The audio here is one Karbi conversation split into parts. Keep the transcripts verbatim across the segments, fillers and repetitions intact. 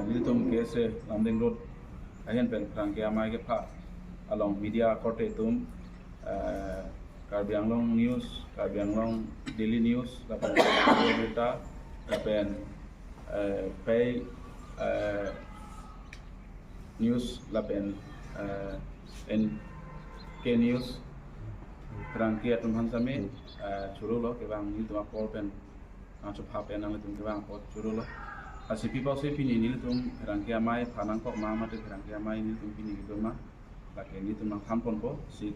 Nelitum K S A Lumding Road ahin pen pherangke amei kepha along media korte atum, eh, Karbi Anglong News, Karbi Anglong Daily News, lapen Karbi Anglong Birta, lapen, eh, Pei, eh, News, lapen, eh, N K News, pherangke atum aphan sitame, eh, choro lo, kevang nelitum apor pen, ah, chopha pen nanglitum kevang apor choro lo. Lasi pi pusi pini nelitum pherangke amei pha nangkok ma mate pherangke amei nelitum pini kedo ma, lake nelitum nangthan ponpo, si,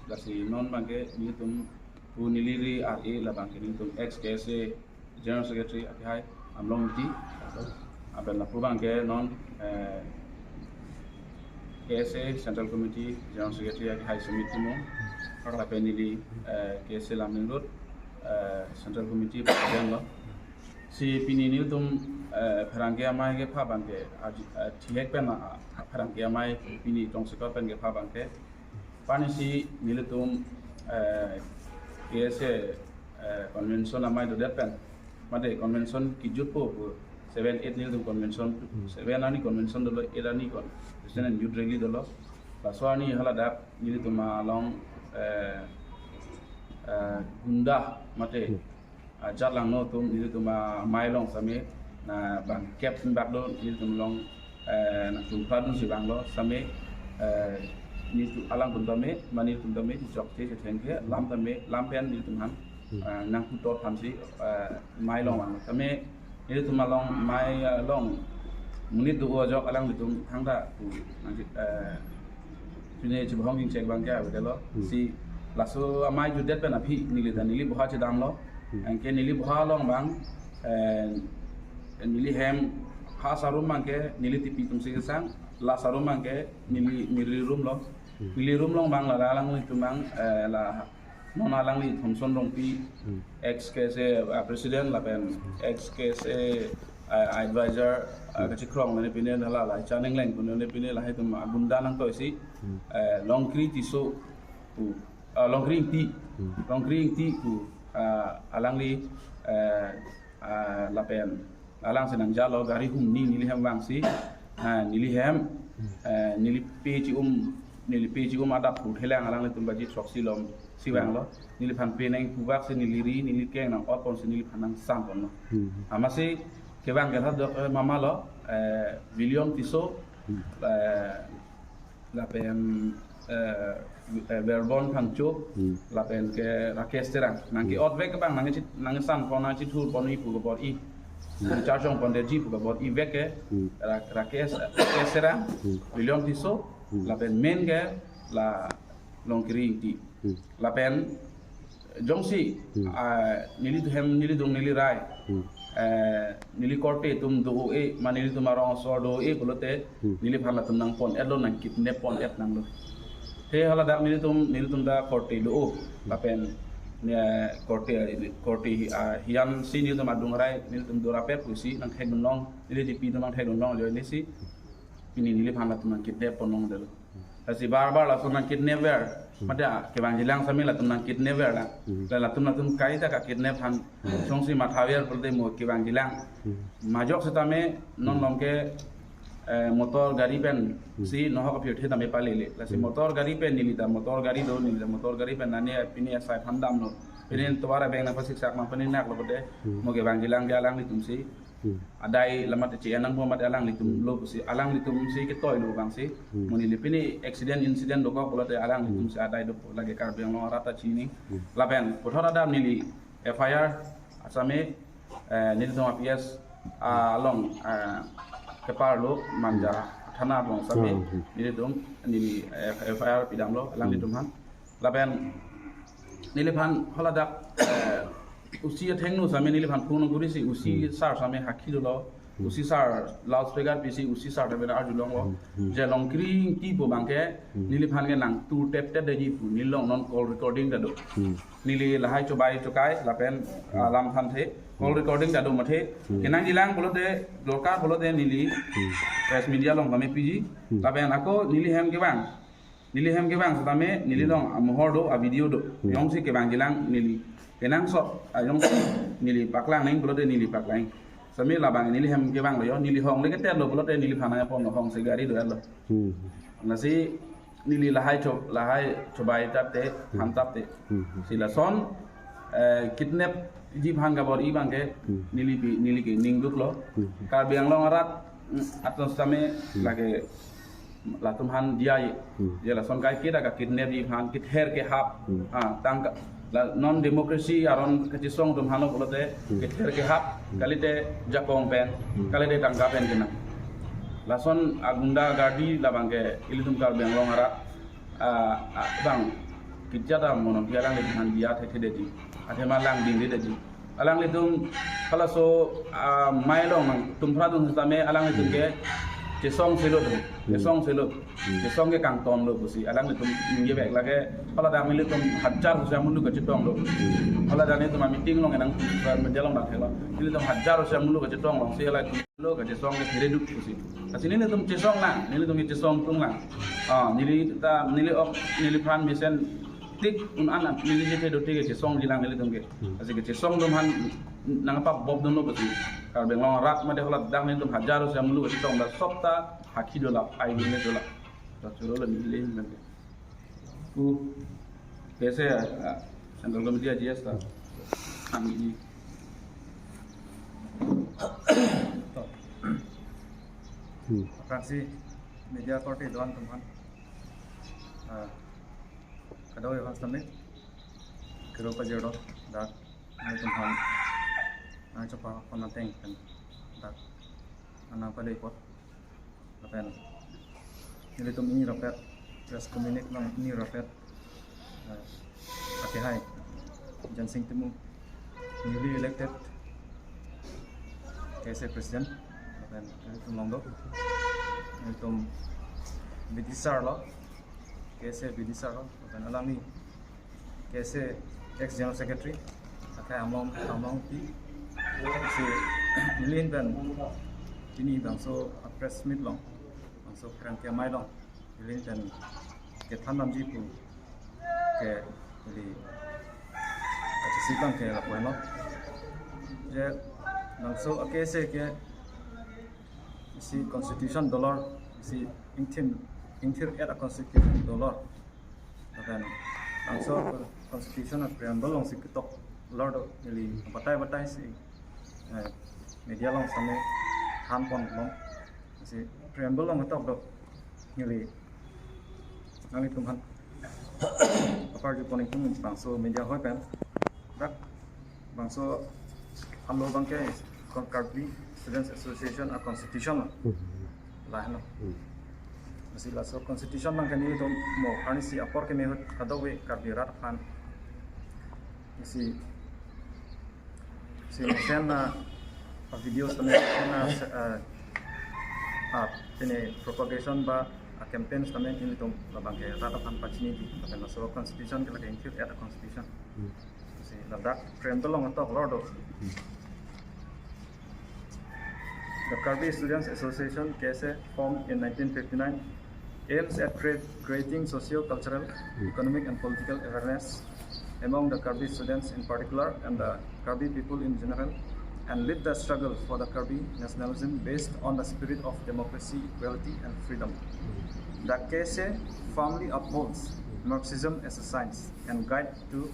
lasi non abangke nelitum pu neli ri ar-e labangke nelitum ex K S A General Secretary akehai Amlong Ingti, lapen lapu abangke non, eh, K S A Central Committee General Secretary akehai Sumit Timung, lapen neli, eh, K S A Lumding Road, eh, Central Committee President lo. Si pini nelitum, eh, pherangke amei kepha abangke, aji-, eh, thihek pen, ah, pherangke amei pini tongsekot pen kepha abangke, pini si nelitum, eh, K S A, eh, convention amei dodet pen, mate convention kejutpo pu, seven eight nelitum convention, Hmm. seven arni convention dolo, eight arni con-, student youth rally dolo. Laso arni haladak nelitum along, eh, eh, gunda mate Hmm. ajat langno atum nelitum amei along sitame, na bang kep bak do nelitum along, eh, nangtum phra dunsi vanglo sitame, eh, nelitum alangtum tame, ma nelitum tame, chokche chethengke, lam tame, lam pen nelitum aphan, Hmm. eh, nangputhot aphansi, eh, amei along vanglo. Sitame, nelitum along amei along monit do ajok alanglitum thangta pu, nang, eh, pine chibahong ingchek abangke avedetlo. Hmm. Si laso amei jutdet pen aphi neli ta neli boha chedamlo. Hmm. Anke neli boha along abang, eh, neli hem ha sarum abangke neli tipi atumsi kesang, la sarum abangke neli, neli room lo. Hmm. Neli room along abang la, la alanglitum abang, eh, la non alangli Thomson Rongpi, Hmm. ex K S A, uh, President lapen ex K S A, uh, Advisor, uh, Hmm. kachikrong neli pine hala la Chaneng Leng pine neli pine lahai atum agunda nangtoisi, Hmm. eh, Longkri Tisso pu, ah, Longkri Ingti, Hmm. Longkri Ingti pu, ah, alangli, eh, ah, lapen alangsi nangjalo gari humni neli hem vangsi, ah, neli hem, Hmm. eh, neli pe chi-um, neli pe chi-um adap pu thelang alanglitum baji throksi lom si Hmm. vanglo. Neliphan pe nangpuvaksi neli ri, neli keng nang-ot ponsi neliphan nangsan ponlo. Hmm. Amatsi kevang ke ladak, eh, mama lo, eh, William Tisso, Hmm. eh, lapen, eh, eh, Verbon Phangcho, Hmm. lapen ke Rakesh Terang. Nang ke Hmm. ot vek abang, nang chi, nangsan pon, nang chithur pon-i pu kabor-i. Hmm. Nang charjong pondetji pu kabor-i vek ke, Hmm. Ra-, Rakesh, Rakesh Terang, Hmm. William Tisso, Hmm. lapen main ke la Longkri Ingti. Hmm. Lapen jongsi, Hmm. ah, neli ahem, neli adung, neli rai, Hmm. eh, neli korte atum do-o-e, ma nelitum arong asor do-o-e pulote, Hmm. neliphan latum nangpon-etlo, nangkidnap pon-et nanglo. He haladak nelitum, nelitum ta korte do-o, lapen, eh, korte, korte hi-, ah, hian si nelitum adung rai, nelitum do rapet pusi nangthekdun long, neli tipi atum nangthekdun longlo, join si pini neliphan latum nangkidnap pon longdetlo. Lasi bar bar laso nangkidnap ver. Hmm. Mate, ah, kevangjilang sitame latum nangkidnap ver lang. Hmm. La latum latum kaita kakidnap aphan. Hmm. Jongsi matha ver pulote mo kevangjilang. Hmm. Majok sitame non Hmm. along ke, eh, motor gari pen Hmm. si nohok aphi tame palele. Lasi Hmm. motor gari pen neli ta motor gari do, neli ta motor gari pen nane pine asai aphan damlo. Pine Hmm. tovar abeng nangpasiksak ma pine naklo pulote Hmm. mo kevangjilang ke alanglitumsi Hmm. adai lamate che-en nangpo mate alanglitum Hmm. lo pusi, alanglitumsi ketoi lo abangsi. Hmm. Mo neli pine accident incident dokok pulote alanglitumsi Hmm. adai do lake Karbi Anglong arat ta chini. Hmm. Lapen puthot adap neli F I R asitame, eh, nelitum P S along, eh, keparlo Manja Hmm. thana along sitame Hmm. nelitum neli, eh, F I R pidamlo alanglitum Hmm. aphan. Lapen neliphan haladak, eh, O C athengno sitame neliphan phone kurisi O C Hmm. sir sitame hakhi dolo. Hmm. O C sir loudspeaker pisi O C sir ta bena arjulonglo. Hmm. Hmm. Je Longkri Ingti pu abangke Hmm. neliphan ke nangtur tep tep detji pu neli along non call recording ta do. Hmm. Neli lahai chobai chokai lapen Hmm. alam thanthe call Hmm. recording ta do mate. Hmm. Kenangjilang pulote dorkar pulote neli Hmm. press media along kami piji. Hmm. Lapen ako neli hem kevang. Neli hem kevang sitame, neli Hmm. along amohor do, avideo do. Hmm. Jongsi kevangjilang neli kenangsot, ah, jongsi neli paklang nang pulote neli paklang. Sami labang neli hem kevang lo yo, neli hong le keter lo pulote neliphan nangpon lo, hong se gari do lo. Hmm. Lasi neli lahai cho, lahai chobai tap te, Hmm. han tap te. Hmm. Si lason, eh, kidnap ji aphan kabor-i abang ke, Hmm. neli bi, neli ke ningduk lo. Hmm. Karbi Anglong arat, mm, atum sitame Hmm. lake latum aphan diya ye. Hmm. Je lason kaiketa ka kidnap ji aphan, kether kehap. Hmm. Ah, tangka, la non democracy aron kachesong atum aphan lo pulote, Hmm. kether kehap, Hmm. kalite jakong pen, Hmm. kalite tangka pen kenang. Lason agunda gardi labang ke ilitum Karbi Anglong arat, ah, ah, bang, kitjata monon alanglitum aphan diya thekthedetji. Athema langdingdedetji. Alanglitum halaso, ah, mai along nangtum phra dun sitame alanglitum ke chesong silo dun. Hmm. Chesong silo. Hmm. Chesong ke kangton lo pusi. Alanglitum ningje bek lake hala dam ilitum hajar husia mulu kachetong lo. Hmm. Hala dam ilitum meeting along nangtum media along nangthelo. Ilitum hajar husia mulu kachetong lo. Si hala lo kachesong ke thereduk pusi. Lasi nelitum chesong lang, nelitum ke chesong tung lang. Ah, neli ta, neli ok, neliphan mesen tik un an neli je thedo tik kachesongji lang nelitum ke. Hmm. Lasi kachesong atum aphan nangpabop dunlo pusi. Karbi Anglong arat mate hala dak nelitum hajar husia mulu kachetong, dak sopta hakhi dolap, ai gini dolap. Dak choro lo neli men. Ku, kaise, ah, Central Committee a G S ta. Kami ini. Hmm. Aphrangsi media korte do-an atum aphan, ah, kadokave aphan sitame kero pajirlo, dak nangtum aphan nangchepapon ateng pen dak nangpale apot. Lapen nelitum pini rapet, press communique along pini rapet, eh, akehai Jensing Timung, newly elected K S A president, lapen nelitum along do, nelitum bidisar lo, K S A bidisar lo, lapen alangli K S A ex general secretary, akai Amlong, Amlongpi, si neli pen pini bangso press meet along, bangso pherangke amei along, neli pen kethan damji pu ke neli kachesik abang ke lapu henlo. Je bangso a K S A ke isi constitution dolor, isi ingthir, ingthir-et a constitution dolor. Lapen bangso constitution a preamble alongsi ketok lor do, neli batai batai si, eh, media along sitame thanpon long. Si preamble along ketok do, neli nanglitum aphan aparju pon ingtung bangso media hoi pen. Dak bangso alo abang ke Karbi Students Association a constitution lo. Hmm. Lahenlo. Hmm. Lasi laso constitution abang ke nelitum mo arnisi apor keme ahut kadokave Karbi rat aphan isi, isi mesen a, a videos tame mesen a, eh, a, pine propagation ba a campaigns tame nelitum labang ke rat aphan pachiniji, lapen laso constitution ke lake ingthir-et a constitution. Hmm. Si ladak preamble along ketok lor do. The Karbi Students Association, K S A, formed in nineteen fifty-nine, aims at create, creating socio-cultural, economic and political awareness among the Karbi students in particular and the Karbi people in general, and lead the struggle for the Karbi nationalism based on the spirit of democracy, equality and freedom. The K S A firmly upholds Marxism as a science and guide to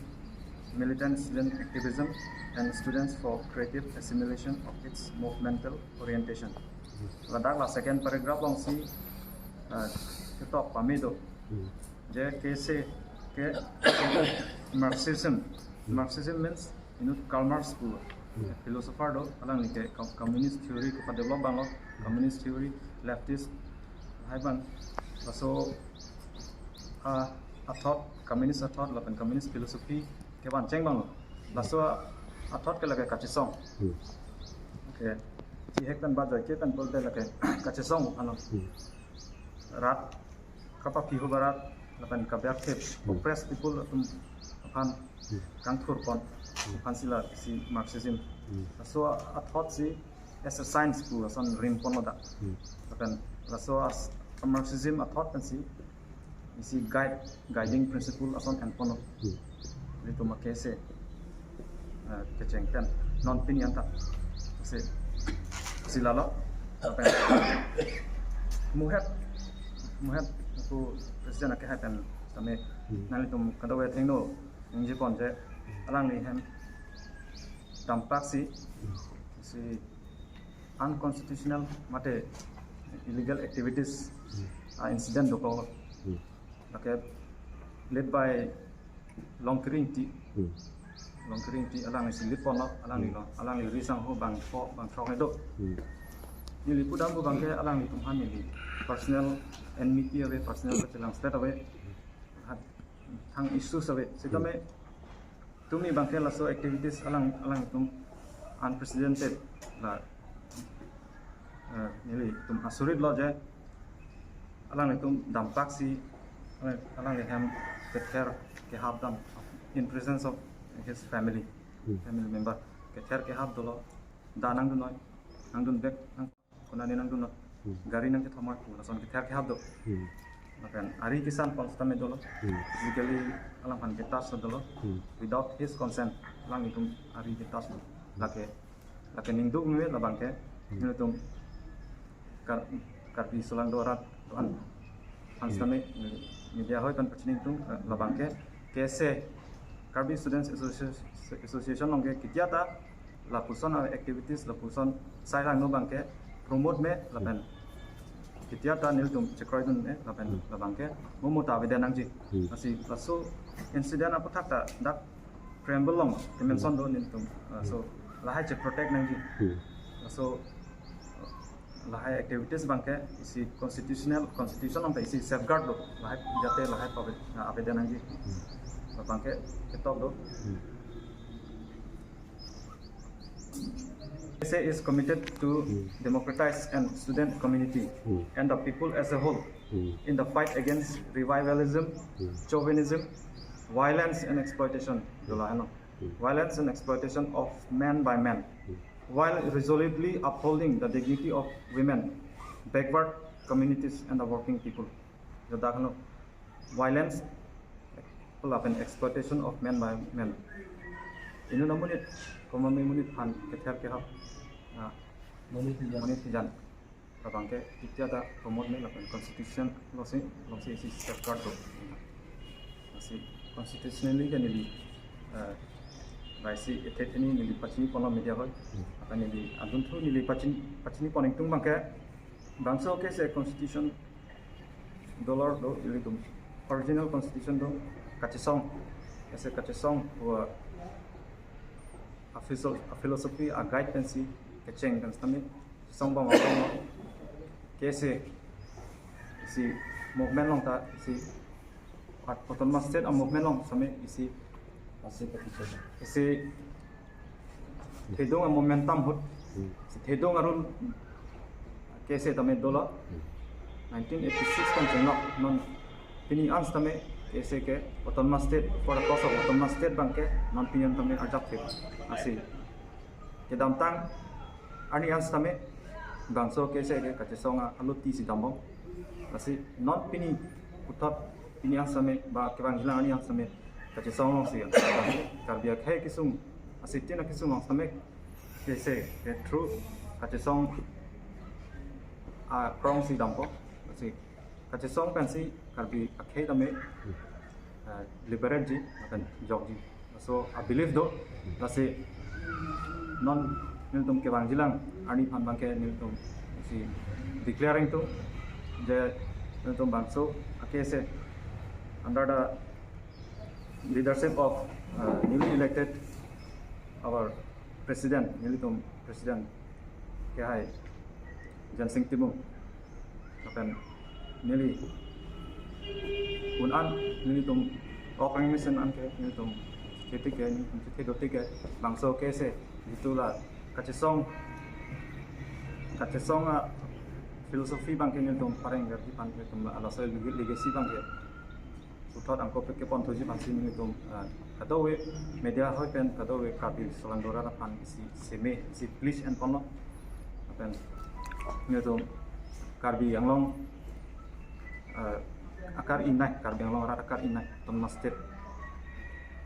militant student activism and students for creative assimilation of its movemental orientation. Ladak la second paragraph alongsi, eh, ketok pame do. Hmm. Je K S A ke Marxism. Hmm. Marxism means inut Karl Marx pu, hmm, philosopher do, alangli ke com-, communist theory kepadevelop abang lo, communist theory, leftist, lahai abang. Laso, ah, a thought, communist a thought, lapen communist philosophy kevan cheng abang lo. Laso a thought ke lake kachesong. Hmm. Okay. Chihek pen ba joike pen pulote lake kachesong aphan lo. Hmm. Rat kapaphi ho ba rat, lapen kabiak thip, hmm, oppressed people atum aphan, hmm, kangthurpon, hmm, aphan si la si Marxism. Hmm. Laso a thought si as a science pu ason rimpon lo dak. Hmm. Lapen laso as, Marxism a thought pensi isi guide, guiding principle ason enpon lo. Hmm. Ilitum a K S A, eh, kecheng pen non pini anta. Si Si lalo. Muhet, muhet ako president akehai pen sitame Hmm. nanglitum kadokave athengno ningje pon je alangli hem dampak si, si unconstitutional mate illegal activities, Hmm. ah, incident dokok. Hmm. Lake led by Longkiri Ingti. Hmm. Longkiri Ingti alangli si lead ponlo, alangli Hmm. lo, alangli ri sangho bangpho, bangthrok do. Hmm. Neli pudam pu abangke alanglitum aphan neli personal enmity ave, personal kachelangselet ave. Hat thang issues ave. Sitame tumi abangke laso activities alang, alanglitum unprecedented la, eh, nelitum asurit lo je alanglitum dampak si alang, alangli hem kether kehap dam in presence of his family, Hmm. family member. Kether kehap dolo, da nangdun noi, nangdun bek, nang konane nangdun noi, Hmm. gari nangkethom noi pu lason kether kehap do. Hmm. Lapen ari kesan pon sitame dolo. Hmm. Physically alangphan ke touch dolo. Hmm. Without his consent, alanglitum ari ke touch do. Lake, lake ningduk me labangke, Hmm. nelitum Kar-, Karbi Solangdo arat an. Hans Hmm. tame, media hoi kan pachini tung, eh, labangke, K S A, Karbi Students Association, Association along ke ketia ta lapuson a activities, lapuson sai langno abangke promote me lapen Hmm. ketia ta nelitum chekroidun me lapen Hmm. labangke mo mo ta avedet nangji. Hmm. Lasi laso incident aputhak ta dak preamble along kemention do nelitum. Ah, so lahai che protect nangji. Hmm. Laso lahai activities abangke isi constitutional, constitution along ta isi safeguard do. Lahai jate lahai pave-, ah, avedet nangji. Hmm. Labangke ketok do. Hmm. K S A is committed to Hmm. democratize and student community Hmm. and the people as a whole Hmm. in the fight against revivalism, Hmm. chauvinism, violence and exploitation. Dola heno. Hmm. Violence and exploitation of men by men, Hmm. while resolutely upholding the dignity of women, backward communities and the working people. Ladak heno violence lapen exploitation of men by men. Inut amonit, komat amonit aphan kether kehap, ah, monit hijan. Monit hijan. Labangke ketia ta promote me lapen constitution alongsi, alongsi isi safeguard do. Lasi constitutionally ke neli, eh, laisi ethe theni neli pachini ponlo media hoi. Hmm. Lapen neli adunthu neli pachini, pachini pon ingtung abangke bangso K S A constitution dolor do, ilitum original constitution do, kachesong, K S A kachesong pu a philosoph-, a philosophy a guide pensi kecheng kan sitame song bang bang K S A isi movement along ta isi at-, autonomous state a movement along sitame isi isi thedung a momentum ahut, Hmm. isi thedung arul K S A tame dolo. Hmm. Nineteen eighty-six pen chenglok non pini an sitame K S A ke autonomous state, for the cause of autonomous state abangke non pini an tame arjap thip. Lasi kedamtang arni an sitame bangso K S A ke kachesong a aluti si dambom. Lasi non pini puthot pini an sitame ba kevangjilang arni an sitame kachesong alongsi Karbi akhei kesung, asitin akesung along sitame K S A ke through kachesong akrong si dampo. Lasi kachesong pensi Karbi akhei tame, eh, liberate ji, lapen jokji. So, a belief do, lasi non nelitum kevangjilang arni aphan abangke nelitum si declaring to je nelitum bangso a K S A under the leadership of, uh, newly elected our president, nelitum president kehai Jensing Timung. Lapen neli un an nelitum ok arni mesen an ke nelitum chethik ke nelitum chethe dotik ke bangso K S A jitu la kachesong, kachesong a philosophy abangke nelitum pareng verdi aphan nelitum la laso legacy abangke puthot angko pek kepon thuji aphansi nelitum, ah, kadokave media hoi pen kadokave Karbi Solangdo arat aphan isi seme isi please en ponlo. Lapen nelitum Karbi Anglong, ah, akar inai, Karbi Anglong arat akar inai autonomous state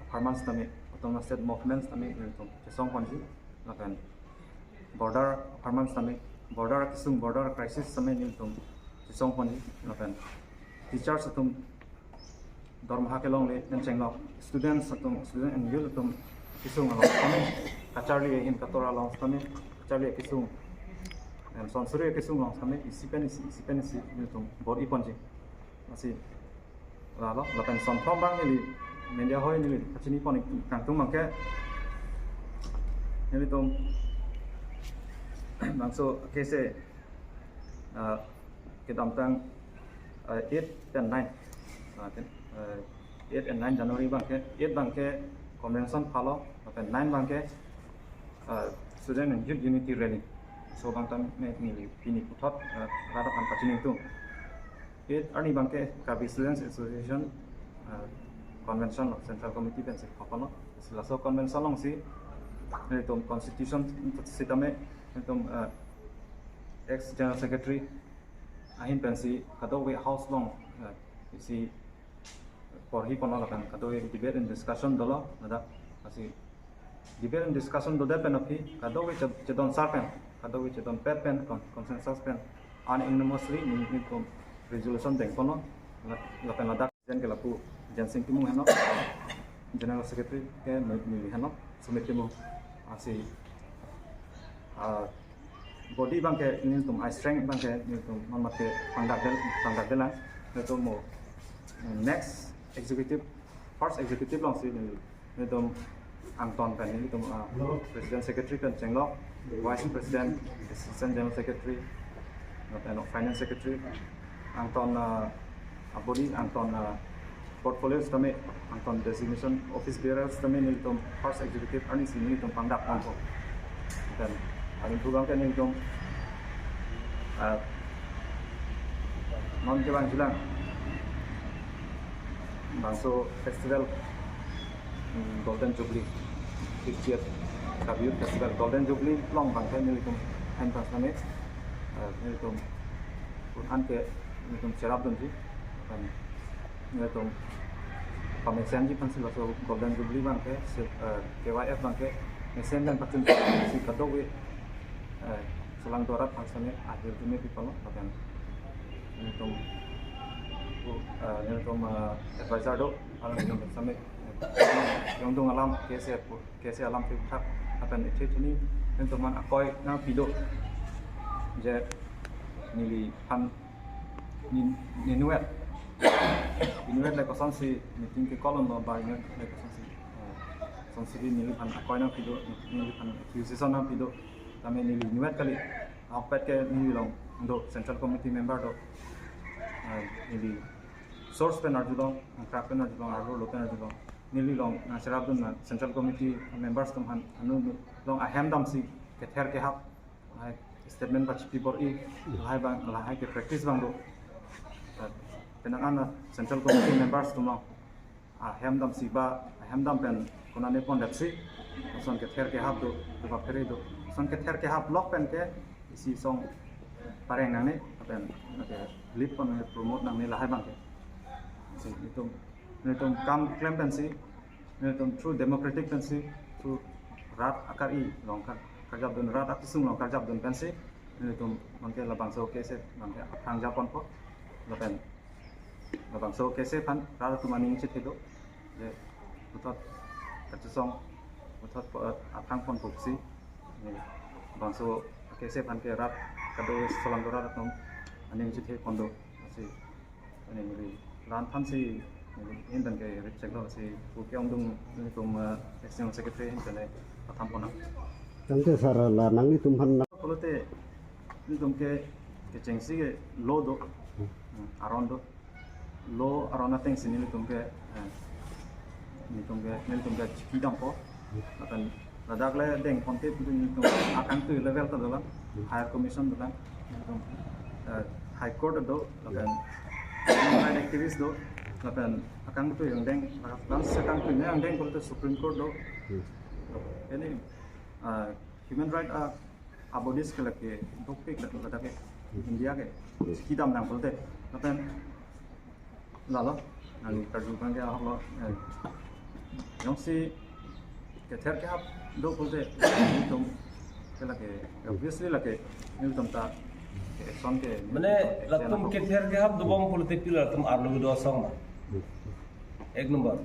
apharman sitame, autonomous state movement sitame nelitum chesong ponji. Lapen border apharman sitame border kesung, border crisis sitame nelitum chesong ponji lapen teachers atum dormaha kelongle pen chenglok, students atum, student and youth atum kesung along sitame, kacharli ahin katora along sitame, kacharli kesung, em, sonsuri kesung along sitame isi pen isi, isi pen isi nelitum bor-i ponji. Lasi lalo, lapen sonthom abang neli media hoi neli pachini pon kangtung abangke, nelitum bangso kese, ah, kedamtang, ah, eight pen nine, ah, ken, ah, eight and nine January abangke, eight abangke convention phalo, lapen nine abangke, ah, Student and Youth Unity Rally. So abang tame neli pini puthot, ah, rat aphan pachini tung. Eight arni abangke Karbi Students Association, ah, convention lo, Central Committee pensi phaponlo. Laso convention alongsi nelitum constitution sitame nelitum, ah, ex General Secretary ahin pensi kadokave house along, ah, isi porhi ponlo lapen kadokave debate and discussion dolo, ladak lasi debate and discussion dodet pen aphi kadokave che-, chedon sar pen, kadokave chedonpet pen, con-, consensus pen, unanimously neli, nelitum resolution deng ponlo, la-, lapen ladak jen ke lapu Jensing Timung henlo, General Secretary ke neli, neli henlo, Sumit Timung, lasi, ah, body abangke nelitum, a strength abangke nelitum non mate pangdakdel, pangdakdelang, nelitum mo next executive, first executive alongsi neli, nelitum angton pen nelitum, ah, President Secretary pen chenglok, Vice President, Assistant General Secretary, lapen Finance Secretary, angton, ah, abodi angton, ah, portfolio sitame, angton designation office bearer sitame nelitum first executive arnisi nelitum pangdak ponpo. Dan aling pugang ke nelitum, ah, non kevang jilang bangso festival, mm, Golden Jubilee, fiftieth Karbi Youth Festival Golden Jubilee along abangke nelitum ahin aphan sitame, ah, nelitum pun an ke nelitum cherapdunji, lapen nelitum pamesenji aphansi laso Golden Jubilee abangke, si, eh, K Y F abangke mesen pen pachun si kadokave, eh, solangdo arat aphan sitame ahirjume pi ponlo, lapen nelitum, eh, nelitum, eh, advisor do, alang nelitum sitame, eh, yongdung alam kese pu-, kese alam thipthak, lapen ithi thuni nelitum aphan akoi nangpi do, je neliphan nin-, ninwet. Ninwet le kosonsi meeting ke call onlo ba ninwet le kosonsi, eh, kosonsi neliphan akoi nangpi do, neliphan accusation nangpi do. Tame neli ninwet kali. Ahokpet ke neli along do Central Committee member do. Eh, neli source pen arjulong, angkrak pen arjulong, arlo lo pen arjulong. Neli along nangcherapdun na Central Committee members atum aphan, anu along ahem damsi kether kehap lahai statement pachipi bor-i, lahai abang, lahai ke practice abang do. Penang an na Central Committee members atum along ahem damsi ba, ahem dam pen konane pondetsi, lason kether kehap do, do ba phere do. Lason kether kehap lok pen ke isi asong pareng nangne, lapen ke lead pon nangne, promote nangne lahai abangke. Si, itum, itum kam klem pensi, nelitum through democratic pensi, through rat akari along kar-, karjapdun, rat akesung along karjapdun pensi, nelitum abangke labangso kese abangke aphrang japonpo, lapen labangso kese aphan rat atum aning chethelo, je puthot kachesong, puthot po-, aphrang ponpo pusi, ne, labangso kese aphan ke rat kado solangdo rat atum aning chethe pon do, lasi, ani neli la-an aphansi neli ahin pen ke reject lo, lasi pu ke-ongdung nelitum, eh, external secretary ahin pen le patham ponnang. Tangte sir, la nanglitum aphan na- Pulote nelitum ke kechengsi ke law do, hmm, aron do. Law aron atengsi nelitum ke, eh, nelitum ke, nelitum ke chiki dampo. Lapen ladak le deng ponte putu nelitum akangtui level ta dolang, higher commission dolang, nelitum, eh, High Court do, lapen human right activist do, lapen akangtui angdeng, lapen akangtui angdeng pulote Supreme Court do. Hmm. Ini, eh, human right, ah, abodis ke lake dopik lake ladak ke, India ke chiki dam nang pulote. Lapen lalo, nangli karju abangke ahok lo, eh, jongsi kether kehap do pulote, nelitum Lake, obviously lake, nelitum ta action ke, mane, latum kether kehap dobom pulote pilo, latum arlo kedo asong ma. Ek number.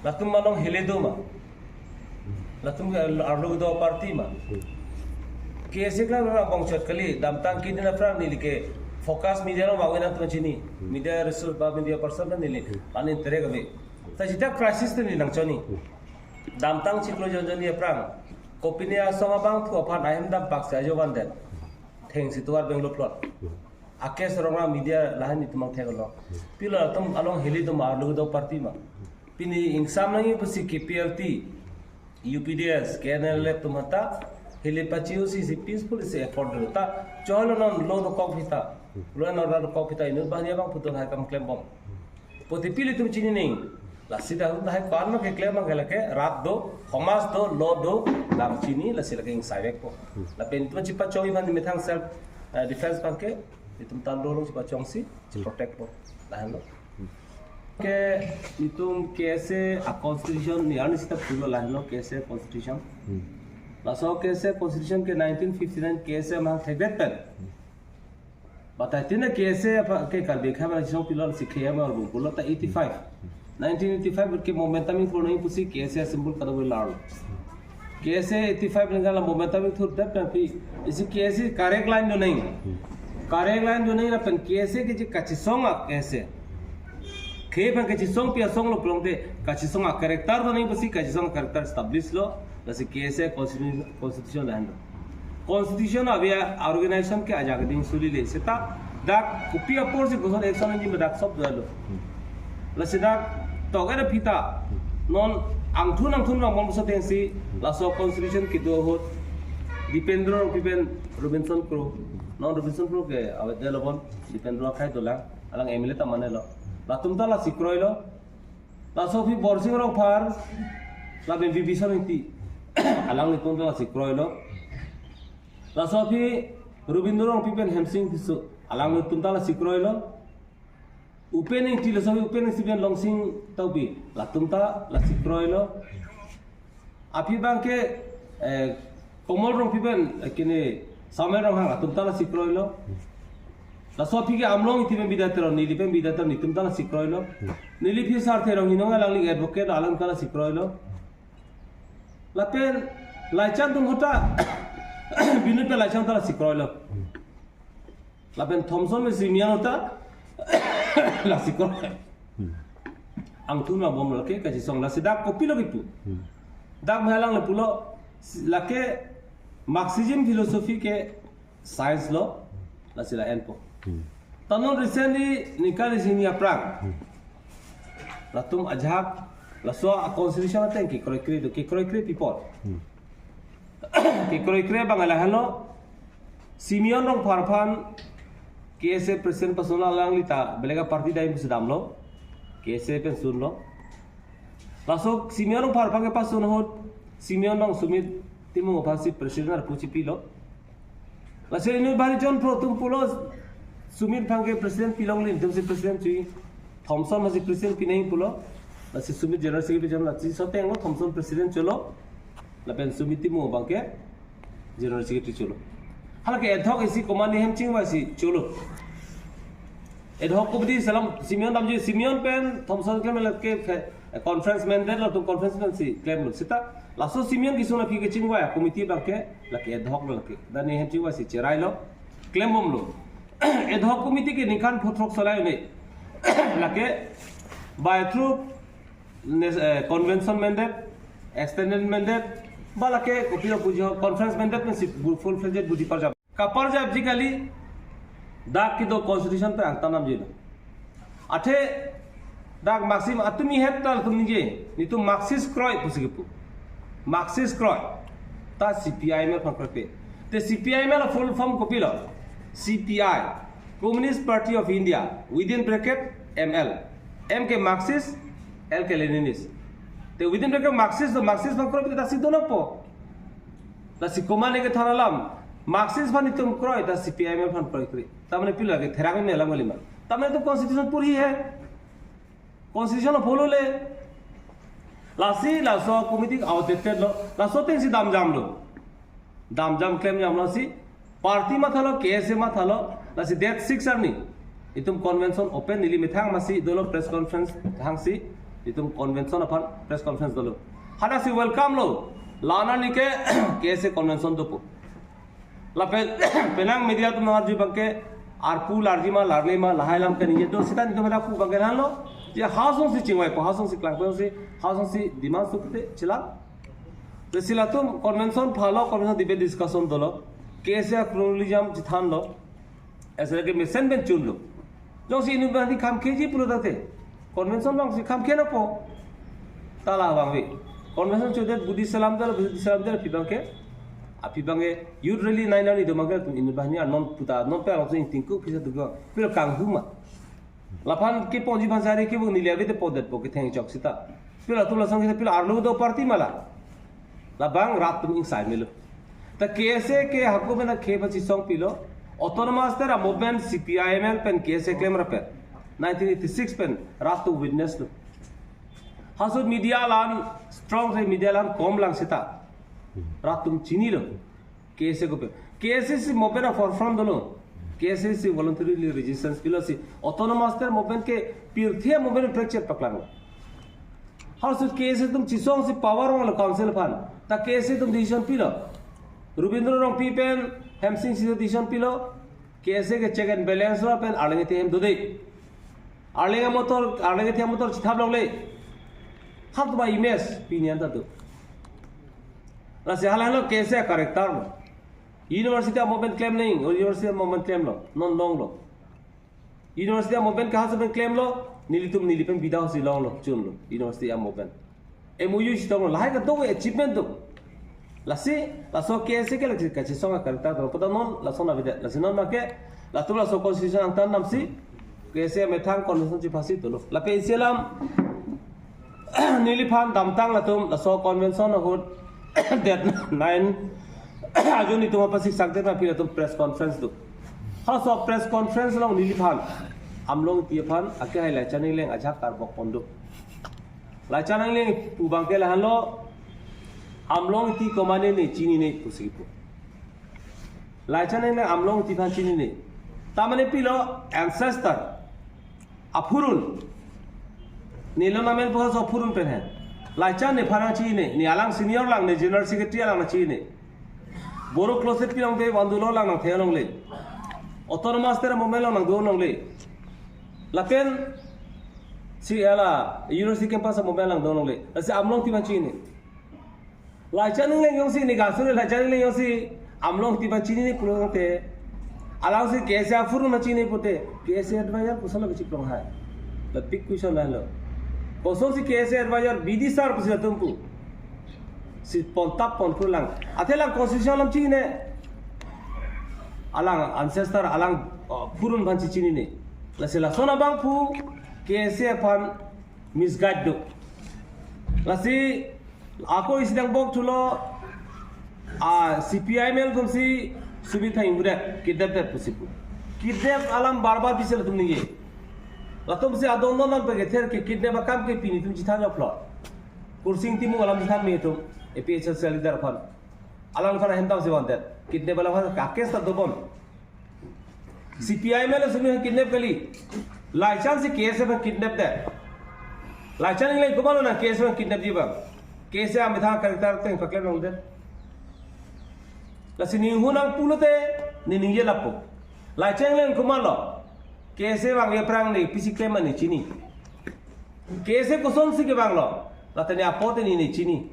Latum malong hele do ma. Latum ke arlo kedo party ma. K S A kla ra bong chot kali, damtang kedin aphrang neli ke focus media lo mawin atum chini. Media resource ba media person neli an interact ave. Ta jita crisis te neli nangchoni. Damtang chiklo jon jon aphrang kopine asong abangphu aphan ahem dam pak si ajo van den. Thengsi tovar Bangalore plot. Ake sorong ra media lahan itum angthek lo. Pilo atum along heli atum arlo do party ma. Pini ingsam nangji pusi K P L T, U P D S, K N L F atum hata heli pachiu si si peaceful si accord do. Ta cholo non lo do kok hita. Lo non ra do kok hita inut bahani abangphu atum hai kam klem bom. Pulote pilo itum chini ning. Lasi dak lahai ko-an ma keklem ma ke lake rat do, homas do, lo do, dam chini, lasi lake ingsai vekpo. Lapen itum chipachong iman methang self, eh, defense abangke, itum ta lo lo chipachongsi, chiprotect po. Lahenlo. Ke itum K S A a constitution ni arni sita pulo lahenlo K S A constitution. Laso K S A constitution ke nineteen fifty-nine K S A mang thekdet pen. But I think the K S A apa ke Karbi Anglong Kachisong pilon si K M R bung pulo ta eighty-five. Nineteen eighty-five ke momentum ingthur nangji pusi K S A symbol kadokave larlo. K S A eighty-five ningkan la momentum ingthur dep nangpi. Isi K S A correct line do nang. Correct line do nang lapen K S A ke je kachisong a K S A. Khei aphan kachisongpi asong lo pulote kachisong a character do nangji pusi kachisong a character establish lo. Lasi K S A constitution, constitution lahenlo. Constitution ave a organization ke ajak ding suli le. Seta dak kopi apor si koson action nangji ma dak sob dolo. Lasi dak toke da pita non angthun angthun rang bom so atengsi laso constitution kedo ahut Dipendra Rongpi pen Robinson Kro. Non Robinson Kro ke avedetlo bon Dipendra akhai dolang alang M L A ta mane lo. Latum ta lasi kroilo. Laso aphi Borsing Rongphar, lapen Bibhisar Ingti. Alanglitum ta lasi kroilo. Laso aphi Robindra Rongpi pen Hemsing Tisso. Alanglitum ta lasi kroilo. Upen Ingti, laso aphi Upen Ingti pen Longsing Tokbi. Latum ta lasi kroilo. Aphi abangke, eh, Komol Rongpi pen, eh, kene Samuel Ronghang atum ta lasi kroilo. Laso aphi ke Amlong Ingti pen Bidya Teron, neli pen Bidya Teron, netum ta lasi kroilo. Neli aphi Sarthe Ronghinong alangli advocate alam ta lasi kroilo. Lapen Laichan atum ahut ta Binut pen Laichan ta lasi kroilo. Lapen Thomson pen Simeon ahut ta lasi kroi. Angthun ma bom lake kachisong lasi dak kopilo kipu. Dak mehang le pulo lake Marxism philosophy ke science lo lasi la-enpo. Ta non recently ningkan isi hini aphrang latum ajahak laso a constitution ateng kekroikre do, kekroikre people. Kekroikre abang lahenlo, Simeon Rongphar aphan K S A president pasun alangli ta belega party dai musi damlo, K S A pen sunlo. Laso Simeon Rongphar aphan kepasun ahut, Simeon abang Sumit Timung aphan si president arpu chipilo. Lasi inut bahari jon phro atum pulo, Sumit aphan ke president pilongle, netum si president chui. Thomson aphan si president pi nangji pulo. Lasi Sumit general secretary jon, lasi so ateng lo Thomson president cholo. Lapen Sumit Timung abangke general secretary cholo. Halake ad hoc isi command hem chingvai si cholo. Ad hoc committee selam Simeon damji, Simeon pen Thomson klem lake fe-, conference mandate lo, latum conference pen si klemlo. Seta laso Simeon kesung aphi kechingvai committee abangke lake ad hoc lo lake. Dani hem chingvai si cherailo. Klembomlo. Ad hoc committee ke ningkan phuthrok solai ne. Lake by through nes-, eh, convention mandate, extended mandate, ba lake kopilo pujo conference mandate pen si bu-, full fledged budi parjap. Kaparjapji kali dak kedo constitution pen angtan damjilo. Athe dak Marxist atum ni het tal atum ningje, netum Marxist kroi pusi kipu. Marxist kroi. Ta C P I M L aphan kroipe. Te C P I M L a full form kopilo? C P I, Communist Party of India, within bracket M L. M ke Marxist, L ke Leninist. Te within bracket Marxist do, Marxist aphan kroipe ta si do nangpo. Lasi komatne kethan alam, Marxist aphan netum kroi ta C P I M L aphan kroikre. Ta mane pilo ke therak me alam kalima. Ta mane netum constitution purhi hai. Constitution lo follow le. Lasi laso committee outdated lo. Laso ateng si damjamlo. Dam jam klem jam lo si, party mathalo, K S A mathalo, lasi date six arni itum convention open, neli methang masi dolo press conference hangsi itum convention aphan press conference dolo. Halasi welcome lo, la-an arni ke K S A convention dopo. Lapen penang media atum nangarju abangke arpu larji ma larle ma lahai alam ke ningje do, seta itum dak pu abangke la-anlo. Je ha asonsi chingvaipo, ha asonsi klangpo, si ha asonsi demand sukte chelang. Lasi latum convention phalo, convention debate discussion dolo. K S A chronology jam chethanlo. Asai ke mesen pen chunlo. Jongsi inut banghini kham keji pulo tangte, convention bangsi kham ke napo. Ta la abang ave. Convention chudet Buddhist alam dolo, Buddhist alam dolo, aphi abangke, aphi abangke youth rally nai nani do abangke inut banghini anon puta non pe alam sing tingku pisa tu pilo kanghu ma. Laphan keponji aphan sari kevang, neli ave te podetpo ketheng chok seta. Pilo atum lason kita pilo arlo do party ma la. Labang rat atum ingsai melo. Ta K S A ke hako pen akhei pachesong pilo. Autonomous State a-movement C P I M L pen K S A klem rapet, nineteen eighty-six pen rat atum witness lo. Halaso media la-an strong se, media la-an kom lang seta rat atum chinilo. K S A ko pen, K S A si movement a-forefront dolo. K S A si voluntarily resistance pilo, si Autonomous State movement ke pirthe movement prekchet paklanglo. Halaso K S A atum chesong si power vanglo council aphan. Ta K S A atum decision pilo. Rabindra Rongpi pen Hemsing Sisi decision pilo. K S A ke check and balance lo pen arleng ite hem dode. Arleng amotor, arleng ite amotor chithap longle. Hat ba image pini anta tu. Lasi halahelo K S A character lo. University a-movement klem nang, university a-movement klemlo, non longlo. University a-movement ke ha asai pen klemlo, nelitum neli pen bida si longlo, chunlo, university a-movement. M O U chetonglo, lahai kadokave achievement do. Lasi, laso K S A ke lasi kachesong a-character do, pada non, laso na bida, lasi non make, latum laso constitution angtan damsi, K S A methang convention chephasi dolo. Lapen isi alam, neliphan damtang latum, laso convention ahut, date nine, ajun itum apasik sakdet ma aphi latum press conference do. Halaso press conference along neliphan, Amlong Ingti aphan, akehai Laichan Engleng ajahak karbok pon do. Laichan Engleng pu abangke lahenlo, Amlong Ingti komatne ne chinine pusi kipu. Laichan Engleng Amlong Ingti aphan chinine. Ta mane pilo ancestor, aphurun. Neli lo namen puha so aphurun pen he. Laichan nephan nangchinine, ne alang senior lang, ne general secretary alang nangchinine. Boro closet pi along te vandulo lang nangthe longle. Autonomous State movement along nangdo longle. Lapen si hala university campus movement along do longle. Lasi Amlong Ingti aphan chinine. Laichan Engleng jongsi ne gasur, Laichan Engleng jongsi Amlong Ingti aphan chinine pulo tangte, alangsi K S A aphurun aphan chinine pute, K S A advisor kosonlo kachiplong hai? The big question lahelo. Kosonsi K S A advisor B D sir pusi latum pu. Si pontap ponpru lang. Athe lang constitution alam chinine. Alang ancestor, alang, uh, phurun aphan si chinine. Lasi lason abang pu K S A aphan misguide do. Lasi ako isi dang bok thulo, a C P I M L atum si Sumit Thang Ingbudet kidnap det pusi pu. Kidnap alam bar bar pisi latum ningje. Latum si adon don lam pekether ke kidnap akam ke pini atum chithan joklo. Kursing Timung alam chithan me atum, A P H L C leader aphan. Alangphan ahem dam si wanted. Kidnap alangphan ka case ta dobom. C P I M L Sumit kidnap kali. Laichan si K S A aphan kidnap det. Laichan Engleng komatlo nang K S A aphan kidnapji abang? K S A amethang character teng paklem longdet. Lasi ne hu nang pulote ne ningje lapu. Laichan Engleng komatlo? K S A vangve aphrang ne pisi klem ma ne chini. K S A kosonsi kevanglo, lata ne apot ne ne chini.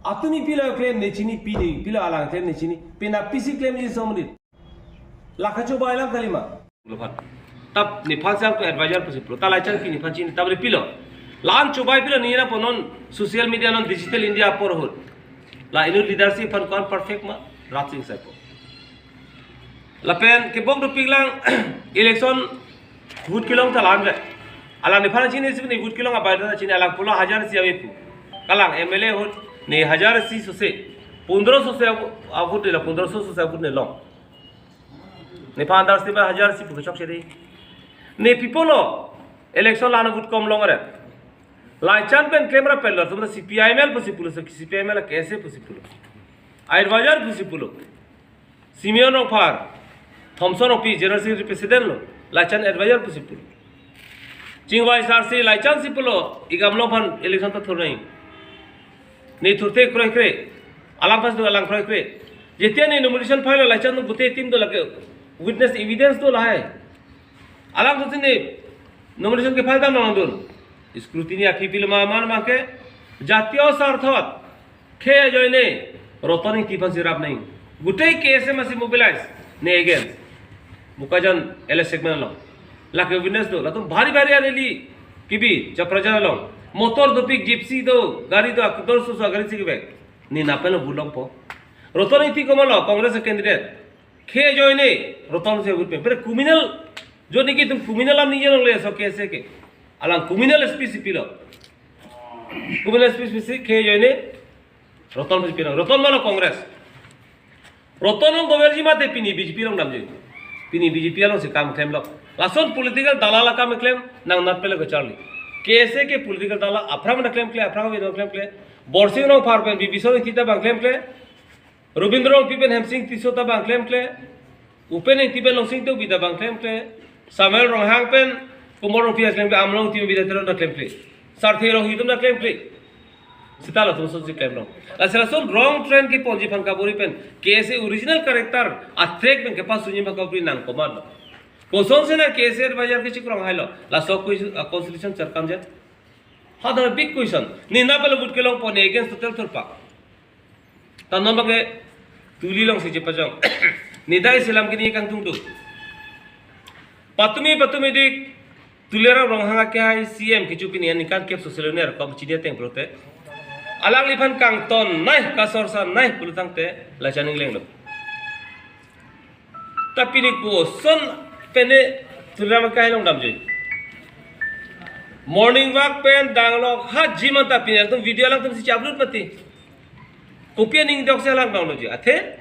Atumi pilo klem ne chini, pini pilo alang klem ne chini. Pina pisi klemji somrit. La kachobai alam kalima. Laphan. Tap nephan sang tu advisor pusi pulo. Ta Laichan Pi nephan chini, tap pilo. La-an chobai pilo, nina ponon social media non digital India apor ahut. La inut leadership aphan ko-an perfect ma, rat sing saipo. Lapen kebok dopik lang election vote kelong ta la-an ve. Alang nephan chinine si ne vote kelong abai ta chini, alang pulo hajar isi ave pu. Kalang M L A ahut ne hajar isi sose. Pondro sose avo-, avote ne la, pondro sose avote ne long. Nephan dar si ba hajar isi pu kechok seri. Ne pi pulo election la-an vote kom long re. Laichan pen klem ra pen lo, tum C P I M L pusi pulo, C P I M L K S A pusi pulo. Advisor pusi pulo. Simeon Rongphar, Thomson Rongpi, General Secretary President lo, lachan advisor pusi pulo. Chingvai sar si lachan si pulo, igamlong aphan election ta thurnai. Ne thurthe kroikre, alam pas do alang kroikre. Jetia ne nomination file lachan do bute team do lake witness evidence do lahai. Alang tu sini nomination ke file dam nang dun. Scrutiny aphi pilo ma man ma ke jatiyo sarthot khei ajoine Roton Engti aphan si rap nang. Gutei K S A masi mobilize ne against. Bokajan L A segment along. Lake witness do. Latum bhari bhari rally kebi Chaprajan along. Motor dopik, gypsy do, gari do, akdor susu gari si kebek. Ne napelo bulong po. Roton Engti komatlo Congress candidate. Khei ajoine Roton si vote pen. Pero criminal, jo niki tum criminal am ni along le so K S A ke. Alang criminal S P si pilo. Criminal S P si khei ajoine Roton si pilo. Roton mano Congress. Roton along doverji mate pini B J P along damji. Pini B J P along si kam klemlo. Lason political dalal akam klem nang nat pele ko charli. K S A ke political dalal aphrang na klemkle, aphrang na klemkle. Borsing Rongphar pen Bibison Engti ta bang klemkle. Rabindra Rongpi pen Hemsing Tisso ta bang klemkle. Upen Engti pen Longsing Tokbi ta bang klemkle. Samuel Ronghang pen Kumar Rongpi ta klemkle, Amlong Engti pen Bidya Teron ta klemkle. Sarthe Ronghi atum ta klemkle. Seta latum ason si klemlo. Lasi lason wrong trend keponji aphan kabor-i pen K S A original character a-track pen kepasungji aphan kabor-i nang komatlo. Kosonsi na K S A advisor ke chikrong hailo. Laso ko, ah, constitution charkam jet. Hadar big question. Ne napelo vote kelong po, ne against total thurpak. Ta non bangke tuli along si chepajong. Ne dai selam kini kangtung tu. Patumi patumi dik Tuliram Ronghang akehai C M kecho pini aningkan kep social media kom chini ateng pulote, alangliphan kangton nai, kasor san nai pulo tangte lachan ingleng lo. Ta pini koson pen ne Tuliram akehai along damji. Morning walk pen danglok ha jima ta pini atum video alangtum si upload mati. Kopi aning dok si alang danglo ji. Athe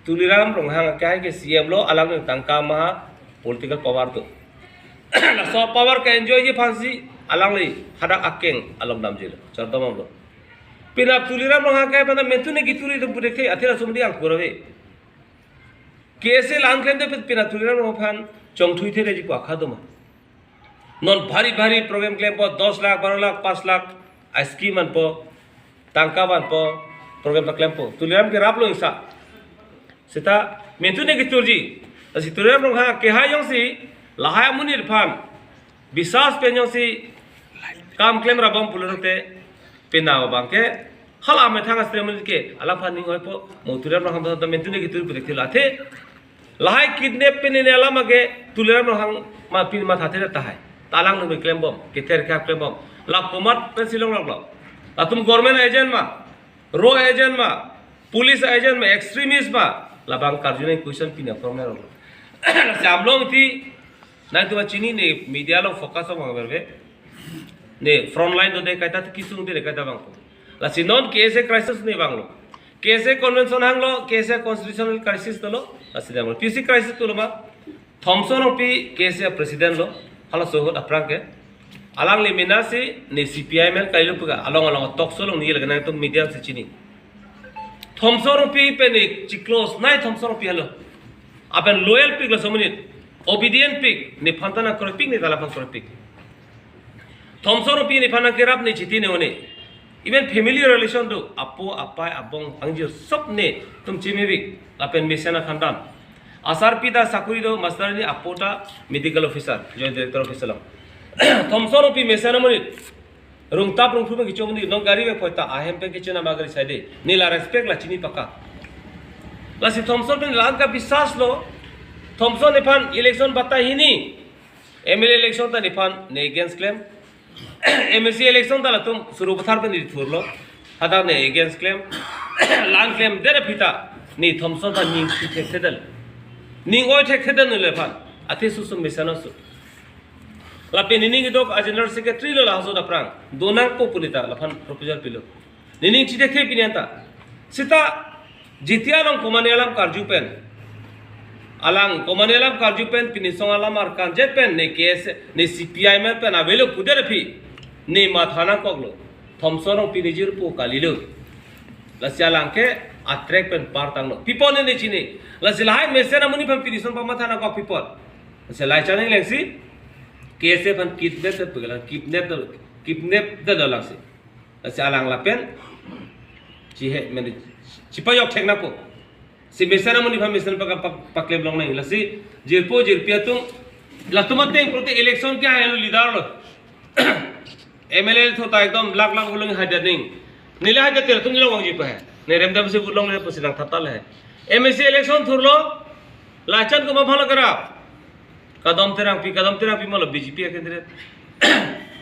Tuliram Ronghang akehai ke C M lo, alang nang tangka ma political power do. Laso power ke enjoy ji aphansi alangli hadak akeng along damjilo. Chardom lo. Penap Tuliram Ronghang akehai pen mentu ne gituri dum pudek the, athe laso mandi angkur ave. K S A lang klem de penap Tuliram Ronghang aphan chongthui the reji pu akha do ma. Non bhari bhari program klempo, dos lakh, baro lakh, pas lakh, a scheme anpo, tangka vanpo, program ta klempo. Tuliram ke raplo ingsa. Seta mentu ne keturji. Lasi Tuliram Ronghang akehai jongsi lahai amonit aphan bisas pen jongsi kam klem rabom pulote, penap abangke hala amethang asri amonit ke alangphan ning hoipo, mo Tuliram Ronghang do mentu ne ketur pudek thilo athe. Lahai kidnap pen ne alam ake Tuliram Ronghang ma pin matha the tahai. Ta alang nung klembom, kether kap klembom. La komat pen si longloklo. Latum government agent ma, raw agent ma, police agent ma, extremist ma, labang karju nang question pina from nang. Lasi Amlong Engti nangtum chini ne media along focus abang berbe. Ne front line do de kaita, kesung de kaita bang. Lasi non K S A crisis ne banglo. K S A convention hanglo, K S A constitutional crisis dolo. Lasi dam P C crisis dolo ma. Thomson Rongpi K S A president lo. Halaso ahut aphrang ke alangli mena si ne C P I M L kailo puka along along talk show along ne lake nangtum media si chini. Thomson Rongpi pen ne chiclose nai, Thomson Rongpi halo. Apen loyal pik laso amonit, obedient pik, nephan ta nang kroipik, ne ta laphan kroipik. Thomson Rongpi nephan nang kerap ne chiti ne one. Even family relation do, apo, apai, abong, angjir sob netum chimepik, lapen mesen akhandan. Asarpi ta sakuri do, master ni apo ta medical officer, joint director officer lo. Thomson Rongpi mesen amonit. Rungtap rungphu pen kecho amonit, non gari pen phoita ahem pen kecho nama gari saide. Ne la respect la chini paka. Lasi Thomson pen la-an kabisas lo. Thomson nephan election batai hini. M L A election ta nephan ne against klem. M A C election ta latum Sarupathar pen ne thurlo. Hadak ne against klem. La-an klem dere pita. Ne Thomson ta ning thekthedel. Ning oi thekthedel ne lephan. Athe susum mesen aso. Lapen nening kedok a general secretary lo la ahut aphrang. Donangpo pu ne ta laphan proposal pilo. Nening chithekthek pini anta. Seta jetia along komane alam karju pen, alang komane alam karju pen pini song alam arkan jet pen ne K S, ne C P I M L pen avelo pudet aphi ne matha nangkoklo. Thomson Rongpi ne jirpo kalilo. Lasi alang ke A track pen par tanglo. Pi apot ne chini. Lasi lahai mesen amonit aphan pini ason pamatha nangkok pi apot. Lasi Laichan Engleng si K S A aphan kidnap det pu lang, kidnap det, kidnap detlo lang si. Lasi alang lapen chihe mene chipajok thek nangpo. Si mesen amonit aphan mesen pa, pa, paklem longnang. Lasi jirpo jirpi atum, latum ateng pulote election ke helo leader lo. M L A thot ta ekdom lakh lakh volung haidet nang. Neli haidet tel atum nilong vangji pa he. Ne remdam si vote longle pusi nangthatal he. M A C election thurlo. Laichan komat aphanlo kerap? Kadom Terangpi, Kadom Terangpi malo B J P a candidate.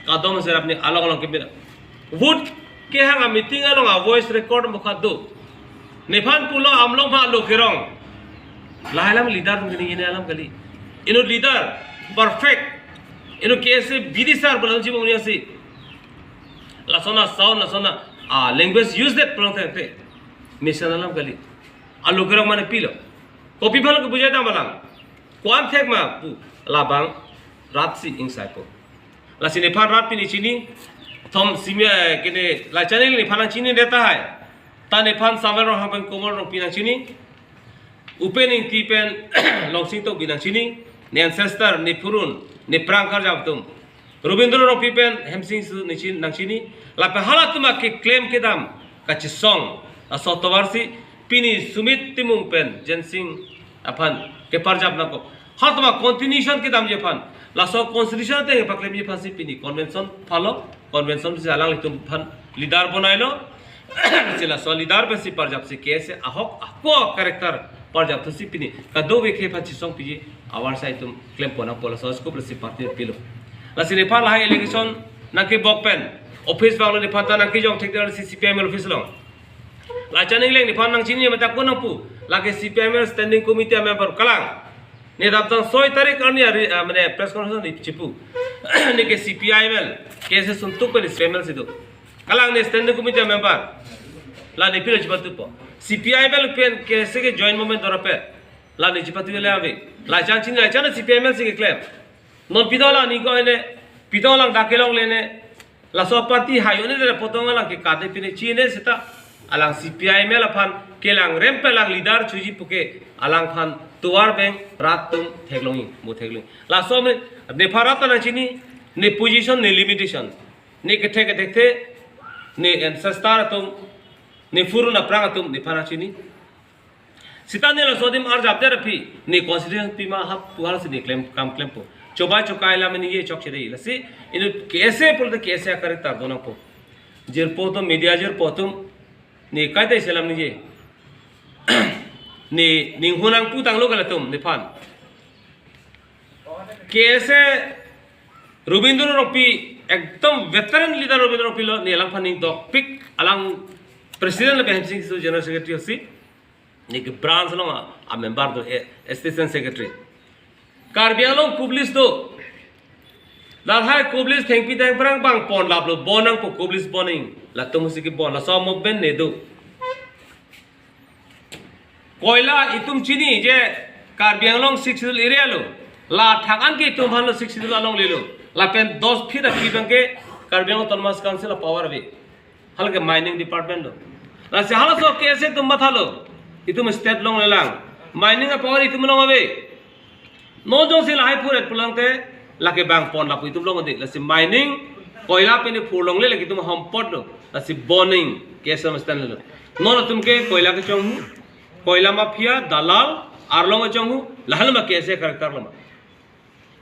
Kadom Terangpi along along kepina. Vote kehang a meeting along a voice record mukha do. Nephan pulo Amlong aphan alo kerong. Lahai alam leader tum kini ini alam kali. Inut leader perfect. Inut K S A B D sir pulang chibong niasi. Lason a sound, lason a, ah, language use det pulang tangte. Mesen alam kali. Alo kerong mane pilo. Kopi aphanlo kebujai dam alang. Ko-an thek ma pu labang rat si ingsai po. Lasi nephan rat pini chini. Thom simia kene Laichan Engleng nephan nangchini det tahai. Ta nephan Samuel Ronghang pen Komol Rongpi nangchini. Upen Ingti pen Longsing Tokbi nangchini. Ne ancestor, ne phurun, ne phrang karjap atum. Robindro Rongpi pen Hemsing Ingti nangchini, nangchini. Lapen halatum akeklem kedam kachisong. Laso atovar si pini Sumit Timung pen Jensing aphan keparjap nangkok. Halatum a continuation kedamji aphan. Laso constitution ateng paklemji aphan si pini convention phalo. Convention si alanglitum aphan leader bonailo. Si laso leader pensi parjap si K S A ahok ako character parjap thusi pini kadokave ke aphan chisong piji avarsai atum klem pon apot laso scope lasi party pilo. Lasi nephan lahai election nangkebok pen office vanglo nephan ta nangkejong thekdar si C P I M L office along. Laichan Engleng nephan nangchini mata ko nangpu, lake C P I M L standing committee a member kalang. Ne daptang soi tarik arni ari, ah, mane press conference ni chipu. Ne ke C P I M L, K S A sumtuk pen C P I M L si do. Kalang ne standing committee member. La ne pilo chipatupo. C P I M L pen K S A ke joint movement dorapet. La ne chipatu le ave. Laichan chini Laichan C P I M L si keklem. Non pidol alang ningko ne, pidol alang dak kelongle ne. Laso party hayo ne de potong alang ke kate pine chine seta. Alang C P I M L aphan kelang rem pe alang leader choji puke alang aphan tovar beng rat atum theklongji, mo theklongji. Laso me nephan rat ta nangchini, ne position, ne limitation. Ne kethek kethek the, ne ancestor atum, ne phurun aphrang atum nephan nangchini. Seta ne laso adim arjap det aphi, ne constitution pima hap puhal si ne klem, kam klempo. Chobai chokai lam ningje chokche dei. Lasi inut K S A pulote K S A character do nangpo. Jirpo atum, media jirpo atum, ne kaita isi alam ningje. Ne ninghun nangpu tanglo kali atum nephan. K S A Robindro Rongpi, ekdom veteran leader Robindro Rongpi lo, ne alang aphan ning dokpik, alang president lapen Hemsing Ingti general secretary si, ne ke branch along a, a member do, eh, assistant secretary. Karbi Anglong Kublis do. Lahai Kublis thengpi thengphrang bang pon laplo, bon nangpo Kublis boning. Latum si kebon, laso movement ne do. Koila itum chini je Karbi Anglong Sixth Schedule area lo. La thakan ke itum aphanlo Sixth Schedule alongle lo. Lapen dos feet aphi abang ke Karbi Anglong Autonomous Council a power ave. Halake mining department lo. Lasi halaso K S A atum mathalo. Itum state longlelang. Mining a power itum along ave. Non jongsi lahai phuret pulangte lake bang pon lapu itum long adi. Lasi mining koila pine phur longle lake itum hampot lo. Lasi boning K S A mesen lo. Non atum ke koila kechonghu, koila mafia, dalal, arlong kechonghu, lahan ma K S A character lo ma.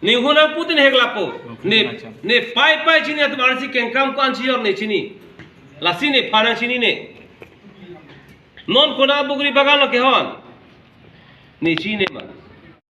Ninghun nangpu tin hek lapu. Ne, ne pai pai chini atum arsi kengkam ko-an chijor ne chini. Lasi nephan nangchini ne. Non kona bugri bagan lo kehon. Ne chini ma.